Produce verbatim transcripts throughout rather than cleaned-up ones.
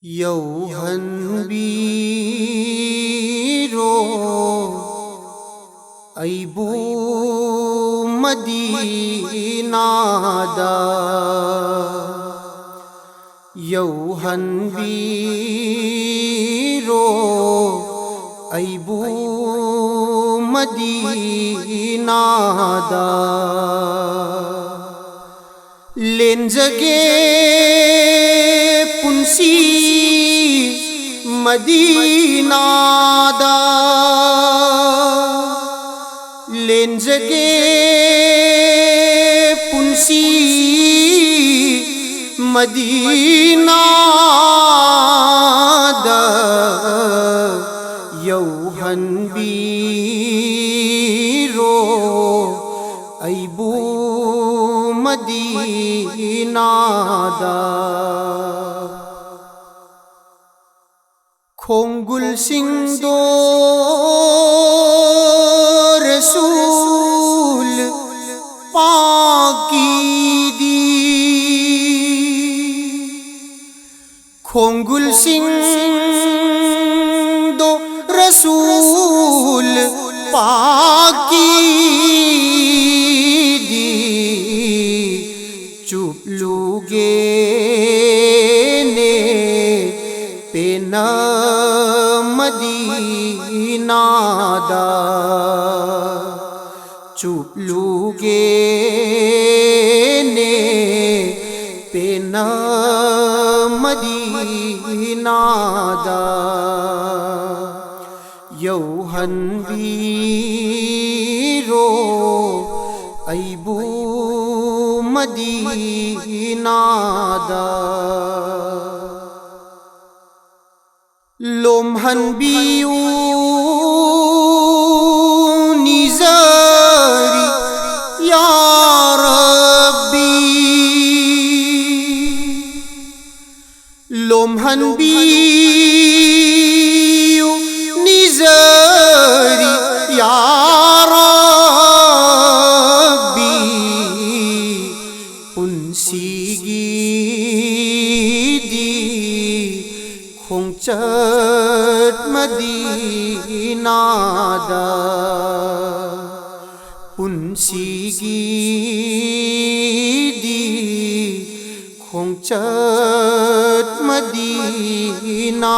ꯌꯧꯍꯟꯕꯤꯔꯣ ꯑꯩꯕꯨ ꯃꯗꯤꯅꯥꯗ꯫ ꯌꯧꯍꯟꯕꯤꯔꯣ ꯑꯩꯕꯨ ꯃꯗꯤꯅꯥꯗ꯫ ꯂꯦꯟꯖꯒꯦ ꯄꯨꯟꯁꯤ ꯃꯗꯤꯅꯥꯗ꯫ ꯂꯦꯟꯖꯒꯦ ꯄꯨꯟꯁꯤ ꯃꯗꯤꯅꯥꯗ꯫ ꯌꯧꯍꯟꯕꯤꯔꯣ ꯑꯩꯕꯨ ꯃꯗꯤꯅꯥꯗ꯫ ꯈꯣꯡꯒꯨꯜꯁꯤꯡꯗꯣ ꯔꯁꯨꯜ ꯄꯥꯛꯀꯤꯗꯤ꯫ ꯈꯣꯡꯒꯨꯜꯁꯤꯡꯗꯣ ꯔꯁꯨꯜ ꯄꯥꯛꯀꯤꯗꯤ ꯆꯨꯞꯂꯨꯒꯦꯅꯦ ꯄꯦꯟꯅ ꯃꯗꯤꯅꯥꯗ꯫ ꯆꯨꯞꯂꯨꯒꯦꯅꯦ ꯄꯦꯟꯅ ꯃꯗꯤꯅꯥꯗ꯫ ꯌꯧꯍꯟꯕꯤꯔꯣ ꯑꯩꯕꯨ ꯃꯗꯤꯅꯥꯗ꯫ ꯂꯣꯝꯍꯟꯕꯤꯌꯨ ꯅꯤꯖꯔꯤ ꯌꯥ ꯔꯕꯤ꯫ ꯂꯣꯝꯍꯟꯕꯤꯌꯨ ꯅꯤꯖꯔꯤ ꯌꯥ ꯔꯕꯤ꯫ ꯄꯨꯟꯁꯤꯒꯤꯗꯤ ꯈꯣꯡꯆꯠ ꯃꯗꯤꯅꯥꯗ ꯄꯨꯟꯁꯤꯒꯤꯗꯤ ꯈꯣꯡꯆꯠ ꯃꯗꯤꯅꯥꯗ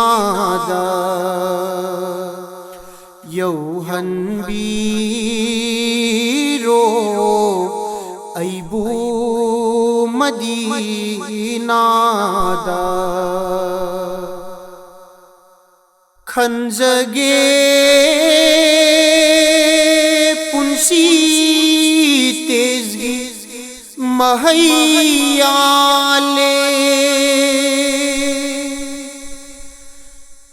ꯌꯧꯍꯟꯕꯤꯔꯣ ꯑꯩꯕꯨ ꯃꯗꯤꯅꯥꯗ꯫ ꯈꯟꯖꯒꯦ ꯄꯨꯟꯁꯤ ꯇꯦꯖꯒꯤ ꯃꯍꯩ ꯌꯥꯜꯂꯦ꯫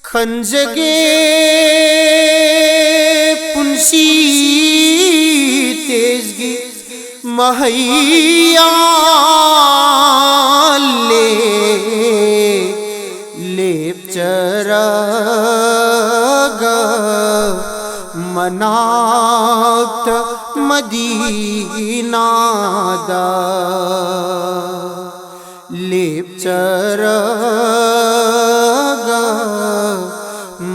ꯈꯟꯖꯒꯦ ꯄꯨꯟꯁꯤ ꯇꯦꯖꯒꯤ ꯃꯍꯩ ꯌꯥꯜꯂꯦ꯫ ꯂꯦꯞꯆꯔꯒ ꯃꯅꯥꯛꯇ ꯃꯗꯤꯅꯥꯗ ꯂꯦꯞꯆꯔꯒ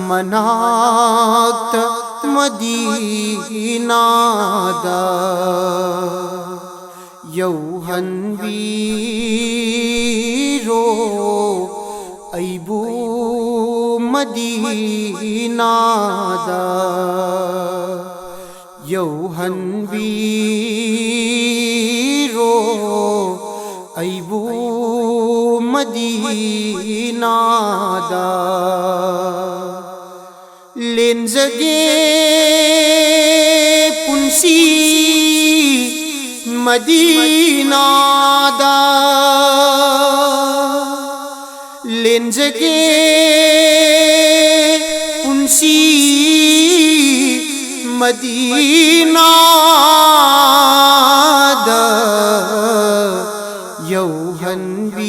ꯃꯅꯥꯛꯇ ꯃꯗꯤꯅꯥꯗ ꯌꯧꯍꯟꯕꯤꯔꯣ ꯑꯩꯕꯨ ꯃꯗꯤꯅꯥꯗ ꯌꯧꯍꯟꯕꯤꯔꯣ ꯑꯩꯕꯨ ꯃꯗꯤꯅꯥꯗ꯫ ꯂꯦꯟꯖꯒꯦ ꯄꯨꯟꯁꯤ ꯃꯗꯤꯅꯥꯗ ꯂꯦꯟꯖꯒꯦ ꯄꯨꯟꯁꯤ ꯃꯗꯤꯅꯥꯗ ꯌꯧꯍꯟꯕꯤꯔꯣ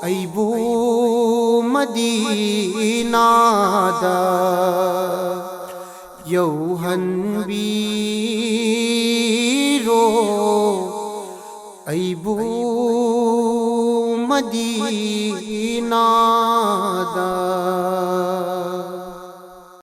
ꯑꯩꯕꯨ ꯃꯗꯤꯅꯥꯗ ꯌꯧꯍꯟꯕꯤꯔꯣ ꯑꯩꯕꯨ ꯃꯗꯤꯅꯥꯗ